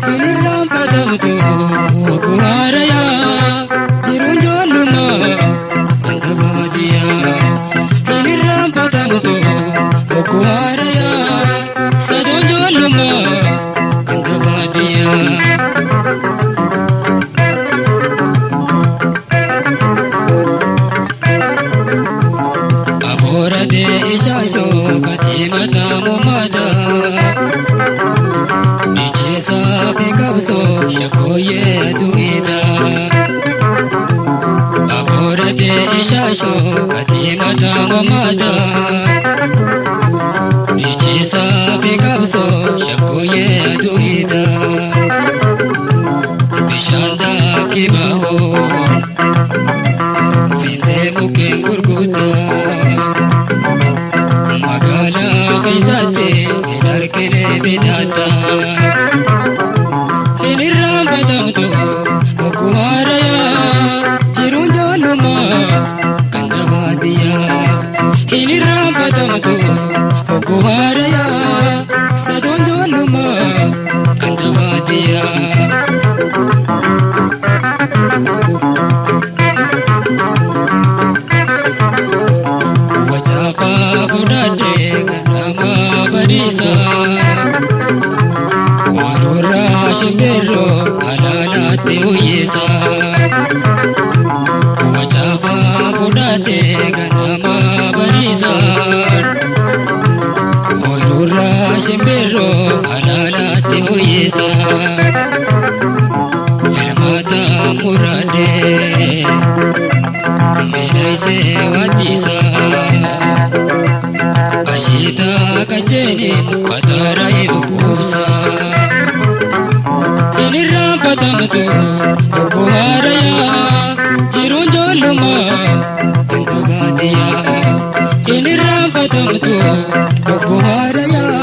Hin irraanfatamtu ogguu haarayaa jiruun ijoollummaa ganda baadiyyaa. Hin irraanfatamtu ogguu haarayaa sadoon ijoollummaa ganda baadiyyaa. Abooratee ishaashoo katimata momada Bicheesaa fi qabsoo shakkooyyee du'idha. Abooratee ishaashoo katimata momada Bicheesaa fi qabsoo shakkooyyee du'idha. Bishaan daakii ba'oo fiintee mukkeen gurguddaa. Magaalaa keessatti hin argine bitatta. Hin irraanfatamtu ogguu haarayaa jiruun ijoollummaa ganda baadiyyaa. Hin irraanfatamtu ogguu haarayaa sadoon ijoollummaa ganda baadiyyaa. Wacaafaa fudhadhee ganama bariisa. Oolurraa shimbirroo alaalaatti uyyisa. Wacaafaa fudhadhee ganama bariisa. Oolurraa shimbirroo alaalaatti uyyisa. Filmaata muradhee miidhagsee waddisa. Ashiitaa qajeeliin fataara ibquubsa. Hin irraanfatamtu ogguu haarayaa jiruun ijoollummaa ganda baadiyyaa. Hin irraanfatamtu ogguu haarayaa.